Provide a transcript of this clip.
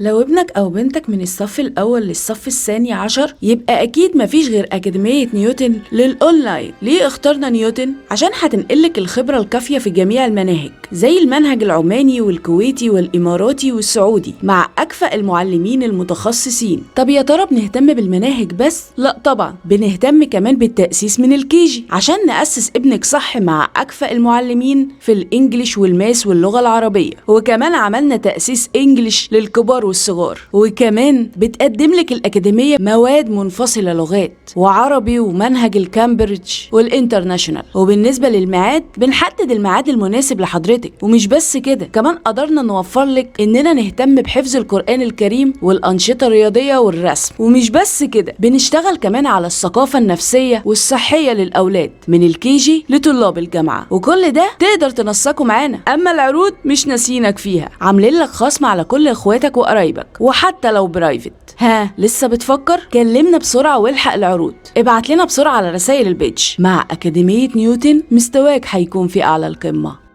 لو ابنك أو بنتك من الصف الأول للصف الثاني عشر، يبقى أكيد مفيش غير أكاديمية نيوتن للأونلاين. ليه اخترنا نيوتن؟ عشان هتنقلك الخبرة الكافية في جميع المناهج، زي المنهج العماني والكويتي والإماراتي والسعودي، مع أكفأ المعلمين المتخصصين. طب يا ترى بنهتم بالمناهج بس؟ لا طبعا، بنهتم كمان بالتأسيس من ال KG عشان نأسس ابنك صح مع أكفأ المعلمين في ال English وال math واللغة العربية. وكمان عملنا تأسيس English للكبار والصغار. وكمان بتقدم لك الأكاديمية مواد منفصلة، لغات وعربي ومنهج الكامبريدج وال international. وبالنسبة للميعاد، بنحدد الميعاد المناسب لحضرتك. ومش بس كده، كمان قدرنا نوفر لك إننا نهتم بحفظ القرآن الكريم والأنشطة الرياضية والرسم. ومش بس كده، بنشتغل كمان على الثقافة النفسية والصحية للأولاد من ال KG لطلاب الجامعة، وكل ده تقدر تنسقه معانا. أما العروض مش ناسينك فيها، عاملين لك خصم على كل إخواتك وقرايبك، وحتى لو private. ها، لسه بتفكر؟ كلمنا بسرعة والحق العروض. ابعت لنا بسرعة على رسائل ال page. مع أكاديمية نيوتن مستواك هيكون في أعلى القمة.